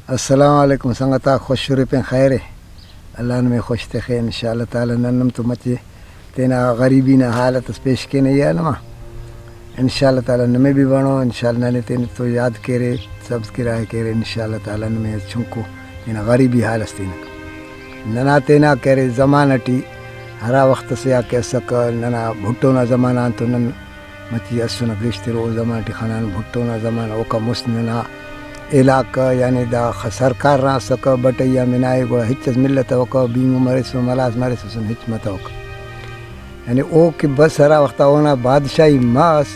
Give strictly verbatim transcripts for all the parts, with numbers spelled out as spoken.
السلام علیکم سنگتاک، خوش ارے پین خیر ءِ۔ اللہ نمے خوش تخے۔ انشاءاللہ تعالی نن ہم تو مچے تینا غریبی نا حالت اس پیش کینہ ای عالما۔ انشاءاللہ تعالی نمے بھی بنو، انشاءاللہ ننے تینے تو یاد کیرے، سبسکرائب کیرے، انشاءاللہ تعالی نمے چنکو تینا غریبی حال اس تینہ۔ ننا تینا کرے زمانہ ٹی ہرا وخت سے آ کہ اسکہ، ننا بھٹو نا زمانہ آن تو نن مچی اسنہ گیشتر۔ او زمانہ ٹی خنان بھٹو نا زمانہ، اوکا مست ننا علاقہ یعنی دا خ-، سرکار نا اسکہ، بٹئی آ منائے، گڑا ہچ اس ملتوکہ، بینگو مریسن، ملاس مریسن، ہچ متوکہ۔ یعنی او کہ بس ہرا وختا اونا بادشاہی مس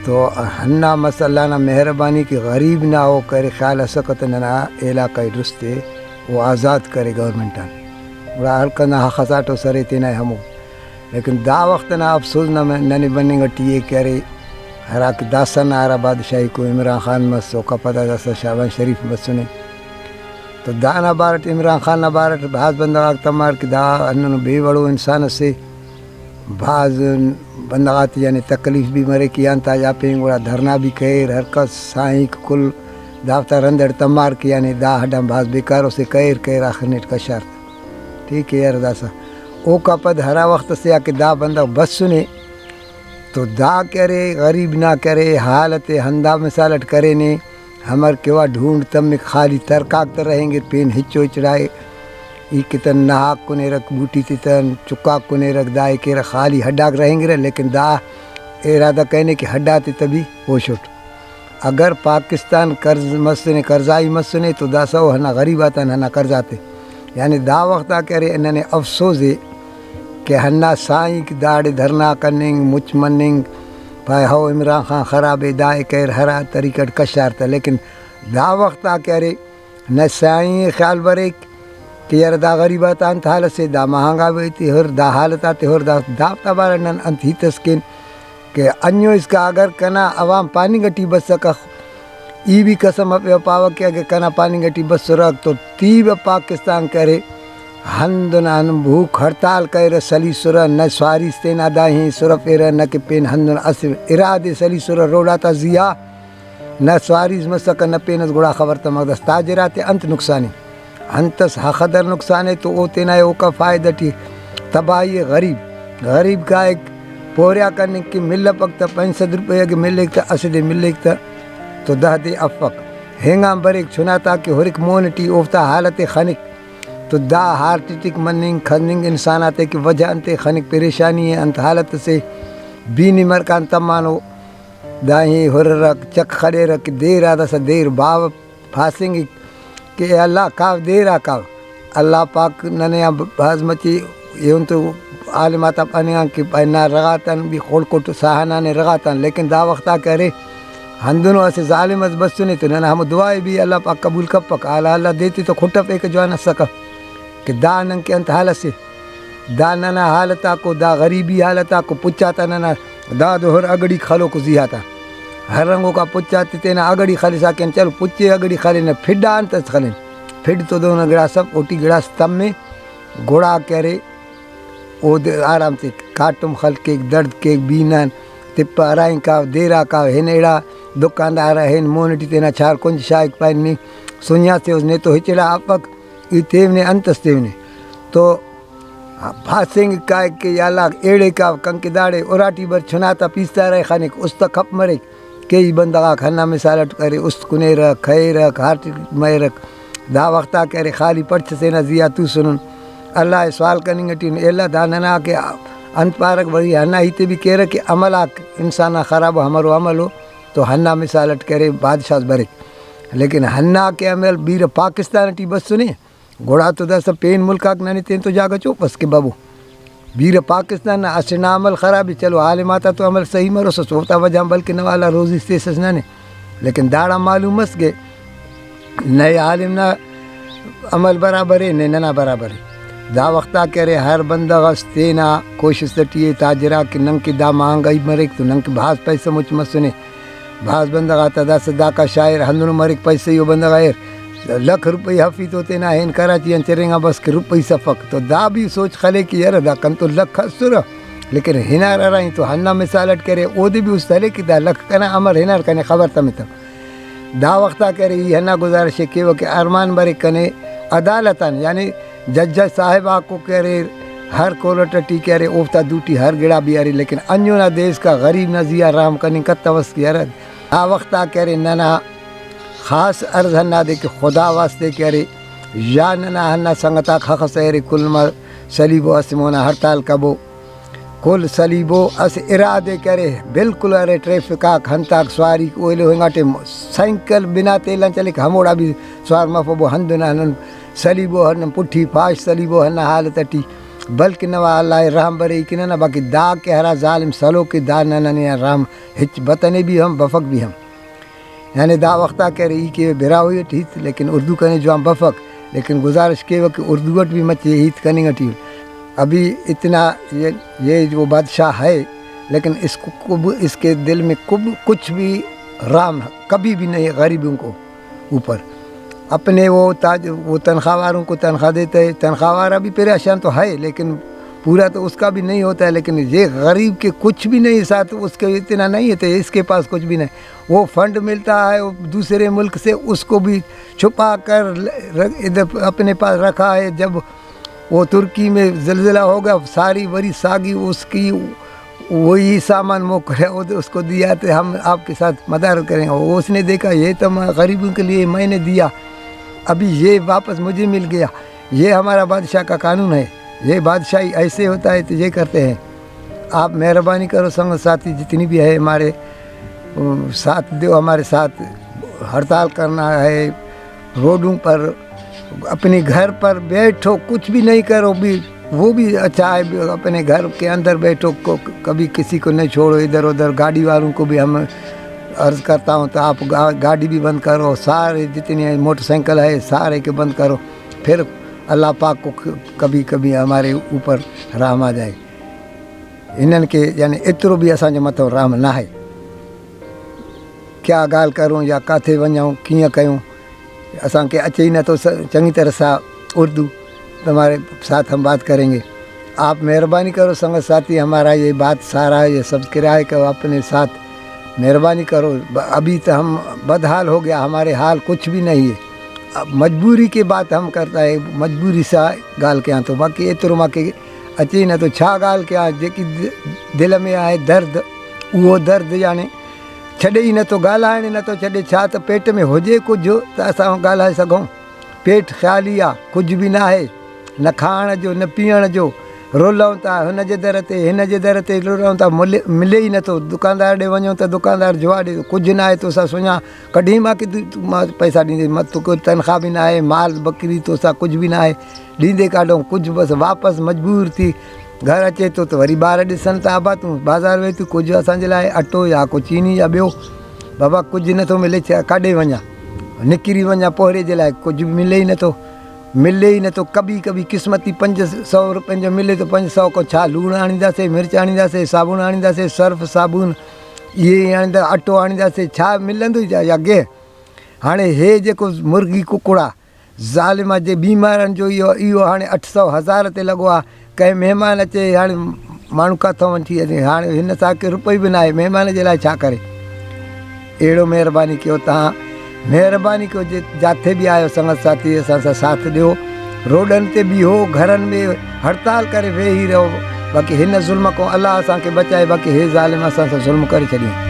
تو ہندا مس اللہ نا مہربانی کہ غریب نا او کرے خیال اسکہ تہ ننا علاقہ ئے درست ءِ، او آزاد کرے گورنمنٹ آن۔ گڑا ہر کنا ہخساٹو سرے تینا ہمو۔ لیکن دا وخت ئنا افسوز نا ننے بننگ ٹی ءِ کہ ارے ہراکہ داسہ نا ہرا بادشاہیکو عمران خان مس، اوکا پدا داسہ شہباز شریف مسنے۔ تو دانا بارٹ، عمران خان نا بارٹ بھاز بندغ آک تمار کہ دا ہندنو بے وڑو انسان اسے، بھاز بندغ آتے یعنی تکلیف بھی مریک، ایہان تا یا پین گڑا دھرنا بھی کریر، ہر کس سائنک کل دافتا رند اٹ تمار کہ یعنی دا ہڈ آن بھاز بیکارو سے، کریر کریر آخر نیٹ کشار۔ ٹھیک ہے یار، داسہ اوکا پد ہرا وخت سے آ کہ دا بندغ بسنے تو دا کہ ارے غریب نا کہ ارے حالت ہندا مثال اٹ کرینے، ہمر کہ وا ڈھونڈ تمک، خالی ترکاک تہ رہینگر، پین ہچو ہچڑائے۔ ای کہ تن نہاک کنیرک، بوٹی تے تن چکاک کنیرک، دا ای کیرہ خالی ہڈاک رہینگرہ، لیکن دا ارادہ کرینے کہ ہڈاتے تبی پوشٹ۔ اگر پاکستان قرض مسنے، قرضائی مسنے تو داسہ او ہندا غریب آتان ہندا قرض آتے، یعنی دا وخت آ کہ ارے ننے افسوز ءِ کہ ہندا سائنک داڑے دھرنا کننگ، مچ مننگ، پائے ہو عمران خان خراب ءِ، دا ءِ کریر، ہرا طریقہ اٹ کشار تہ، لیکن دا وخت آ کہ ارے نہ سائیں خیال بریک کہ یار دا غریب آتا انت حال اسے، دا مہنگا تے ہر، دا حالت آتے ہر، دا دافتا بارہ نن انت ہیت اس کین کہ انجو اسکا اگر کنا عوام پاننگ ٹی بسکہ، ای بھی قسم ہرفے و پاوہ کہ اگہ کنا پاننگ ٹی بسرہ تو تیبہ پاکستان کرے ہندن آن بھوک ہڑتال کریرہ، سلیسرہ، نہ سواریس تینا دا ہی سرفیرہ، نہ کہ پین ہندن اسہ ارادے سلیسرہ روڈ آتا زیہا۔ نہ سواریس مسکہ، نہ پین اس، گڑا خبر تمک دس تاجر آتے انت نقصان ءِ، انت اس ہخدر نقصان ءِ تو او تینا ءِ اوکا فائدہ ٹی تباہی ءِ۔ غریب، غریب کائک پوریا کننگ کہ ملپک تہ پنچ سد روپے اگہ ملیک تہ اسہ دے ملیک تہ تو دہ دے افک۔ ہنگان بریک چنا تا کہ ہرک مون ٹی اوفتا حالت ءِ خنک تو دا ہارٹ اٹیک مننگ، خننگ انسان آتے کہ وجہ انتے خنک، پریشانی ءِ، انت حالت اسے بینی مرکان تمانو۔ دا ہی ہررک، چک خلیرہ کہ دیر آ داسہ دیر باوہ پھاسنگک کہ اے اللہ کاو دیر آ کاو۔ اللہ پاک ننے آ بھاز مچے ایہن تو عالم آتا پاننگ آن کہ پائے نا رغاتان بھی خڑکٹ ساہ نانے رغاتان، لیکن دا وخت آ کہ ارے ہندنو اسہ ظالم اس بسنے تو ننا ہمو دعا ئے بھی اللہ پاک قبول کپک۔ حالا اللہ دے تے تو کھٹفیکہ جوان اسکہ کہ دا ننکہ انت حال اسے۔ دا ننا حالت آکو، دا غریبی حالت آکو، پچ آتا ننا دادو ہر اگڑیک خلوکو زیہا تا۔ ہر رنگ اوکا پچ آتے تینا اگڑی خلسا کین، چلو پچے اگڑی خلینہ، پھڈ آ انت اس خلین؟ پھڈ تو دہنو گڑاس اف، اوٹی گڑاس تمے، گڑا کہ ارے اودے آرام تے کاٹم خل کیک، درد کیک، بینان تپہ، ہرا ہن کاو، دیر آ کاو، ہن ایڑا دکاندار ءِ ہن مون ٹی تینا چار کنج شاغک، پائن نی سنجا سے اس، نے تو ہچڑا افک، ای تیونے انت اس تیونے تو پھاسنگ کائک کہ یا اللہ ایڑے کاو کنکہ داڑے اراٹی بر چنا تا پیستارہ خنک، است کپ مریک، کیہی بندغ آک ہندا مثال اٹ ارے، است کنیرہ، کھیرہ، ہارٹ مریرک۔ دا وخت آ کہ ارے خالی پڑچ تینا زیہا توسنن، اللہ ءِ سوال کننگ ٹی ان، اے اللہ دا ننا کہ انت پارک، بھئی ہندا ہیتے بھی کیرہ کہ عمل آک انسان نا خراب ءُ، ہمرو عمل ءُ تو ہندا مثال اٹ کہ ارے بادشاہ اس بریک، لیکن ہندا کہ عمل بیرہ پاکستان ٹی بسنے، گڑا تو داسہ پین ملک آک ننے تین تو جاگہ چوپس کہ ببو۔ بیرہ پاکستان نا اسہ نا عمل خرابی، چلو عالم آتا تو عمل صحیح مروسس، اوفتا وجہ آن بلکن نوالا روزی اس تیسس ننے، لیکن داڑان معلوم مس کہ نئے عالم نا عمل برابر ءِ، نئے ننا برابر ءِ۔ دا وخت آ کہ ارے ہر بندغ اس تینا کوشست ٹی ءِ، تاجر آک کہ نن کہ دا مہنگائی مریک تو نن کہ بھاز پیسہ مچ مسنے، بھاز بندغ آتا داسہ داکا شاعر ہندنو مریک، پیسہ ای او بندغ ءِ لکھ روپئی ہفی تو تینا ہین کراچی آن چرینگا بس کہ روپئی سفک۔ تو دا بھی سوچ خلے کہ یرہ دا کنتون لکھ اسرہ، لیکن ہنار ہرا ہی تو ہندا مثال اٹ کرے، اودے بھی است ہلے کہ دا لکھ کنا امر ہنار کنے خبر تمتو۔ دا وخت آ کہ ارے ای ہندا گزارش ءِ کیوہ کہ ارمان بریک کنے عدالت آن، یعنی جج صاحب آکو کہ ارے ہر کورٹ ٹی کہ ارے اوفتا دوٹی ہر گڑا بھی ارے، لیکن انجونا دے اسکا غریب نا زی آ رحم کننگ کتوس کہ ارے۔ دا وخت آ کہ ارے ننا خاص عرض ہندادے کہ خدا واسطے کہ ارے یا ننا ہندا سنگت آک خخسہ ارے کل ما سلیبو اسہ مونا ہڑتال کبو۔ کل سلیبو اسہ ارا دے کہ ارے، بالکل ارے ٹریفک آک ہنتاک سواریک او ایلو انگاٹے سائیکل بنا تیل آن چلیک، ہموڑا بھی سوار مفبو۔ ہندن نن سلیبو ہن پٹھی پاش سلیبو ہندا حالت ٹی، بلکہ نوا اللہ رحم برے ای کہ ننا، باقی دا کہ ہرا ظالم سلوک ءِ دا ننا نے آن رحم ہچ بتنے بھی ہم بفک بھی ہم۔ یعنی دا وخت آ کہ ارے ای کیوہ براہوئی ٹی ہیت، لیکن اردو کنے جوان بفک، لیکن گزارش کیوہ کہ اردو اٹ بھی مچے ہیت کننگ ٹی۔ ابھی اتنا یہ، یہ وہ بادشاہ ہے، لیکن اس کو کب-، اس کے دل میں کب-، کچھ بھی رام کبھی بھی نہیں غریبوں کو اوپر۔ اپنے وہ تاج، وہ تنخواہ واروں کو تنخواہ دیتا ہے، تنخواہ وارا بھی پریشان تو ہے، لیکن پورا تو اس کا بھی نہیں ہوتا ہے، لیکن یہ غریب کے کچھ بھی نہیں ساتھ، اس کے اتنا نہیں ہے تو اس کے پاس کچھ بھی نہیں۔ وہ فنڈ ملتا ہے وہ دوسرے ملک سے، اس کو بھی چھپا کر ر-، ادھر اپنے پاس رکھا ہے۔ جب وہ ترکی میں زلزلہ ہوگا، ساری وری ساگی اس کی وہی سامان موکل ہے، وہ اس کو دیا تو ہم آپ کے ساتھ مدد کریں گے۔ وہ اس نے دیکھا، یہ تو میں غریبوں کے لیے میں نے دیا، ابھی یہ واپس مجھے مل گیا۔ یہ ہمارا بادشاہ کا قانون ہے، یہ بادشاہی ایسے ہوتا ہے تو یہ کرتے ہیں۔ آپ مہربانی کرو سنگت ساتھی جتنی بھی ہے ہمارے، ام، ساتھ دو، ہمارے ساتھ ہڑتال کرنا ہے، روڈوں پر، اپنے گھر پر بیٹھو، کچھ بھی نہیں کرو بھی، وہ بھی اچھا ہے۔ اپنے گھر کے اندر بیٹھو، کو-، کبھی کسی کو نہیں چھوڑو ادھر ادھر۔ گاڑی والوں کو بھی ہم عرض کرتا ہوں تو آپ گا-، گاڑی بھی بند کرو، سارے جتنے موٹر سائیکل ہے سارے کے بند کرو، پھر اللہ پاک کو ک-، کبھی کبھی ہمارے اوپر رحم آ جائے۔ ہنن کہ یعنی اترو بھی اسان جو متو رحم نہ ہے۔ کیا گال کروں یا کاتھے ونجاؤں، کیاں کیوں، اسان کے اچے ہی نہ تو س-، چنگی طرح سا اردو تمہارے ساتھ ہم بات کریں گے۔ آپ مہربانی کرو سنگت ساتھی، ہمارا یہ بات سارا یہ سبسکرائب کرو اپنے ساتھ، مہربانی کرو۔ ب-، ابھی تو ہم بدحال ہو گیا، ہمارے حال کچھ بھی نہیں ہے۔ اب مجبوری کے بات ہم کرتا ہے، مجبوری سا گال کے آن تو، باقی اترو ما کے اچے نہ تو چھا گال کے آن، جیکی د-، دل میں آئے درد، وہ درد یعنی چھڈے ہی نہ تو گالائنے نہ تو چھڈے، چھا تو پیٹ میں ہو جے کچھ تو اساں گالائے سگوں۔ پیٹ خالی آ، کچھ بھی نہ ہے، نہ کھاݨ جو، نہ پیݨ جو۔ رلوں تا ہن جے در تے، ہن جے در تے رلوں تا، ملے، ملے ہی نہ تو۔ دکاندار ݙے ونڄوں تا دکاندار جواب ݙے، کجھ نہ ہے تو سا سنڄا کڈھی ما کہ تو، تو ما پیسہ ݙیندے، ما تو کوئی تنخواہ بھی نہ ہے، مال بکری تو سا کجھ بھی نہ ہے، ݙیندے کاڈھوں کجھ۔ بس واپس مجبور تھی گھر اچے تو، تو وری ٻار ݙسن تا ابا توں بازار وے تو کجھ اساں جے لائے اٹو یا کو چینی یا ٻیو، بابا کجھ نہ تو ملے، چا کاڈھے ونڄاں، نکری ونڄاں پوہرے جے لائے، کجھ بھی ملے ہی نہ تو۔ ملے ہی نہ تو، کبھی کبھی قسمتی پنج سو روپے جو ملے تو پنج سو کو چھا لوݨ آنینداسے، مرچ آنینداسے، صابن آنینداسے، صرف صابن، یہ آنیندا، اٹو آنینداسے، چھا ملندو یا، یا گے۔ ہاݨے ہے جیکو مرغی ککڑا ظالم آ جے بیمارن جو ایہو، ایہو ہاݨے اٹھ سو ہزار تے لڳو آ، کہیں مہمان اچے، ہاڻ ماڻهو ڪٿان وٺي اچي، هاڻي هن سان هڪ روپئي به نه آهي، مهمان جي لاءِ ڇا ڪري؟ اهڙو مهرباني ڪيو توهان، مهرباني ڪيو، جي جاٿي به آهيو سنگت ساٿي، اسان سان ساٿ ڏيو. روڊن تي بيهو، گهرن ۾ هڙتال ڪري ويهي رهو، باقي هن ظلم کان الله اسان کي بچائي، باقي هي ظالم اسان سان ظلم ڪري ڇڏيو.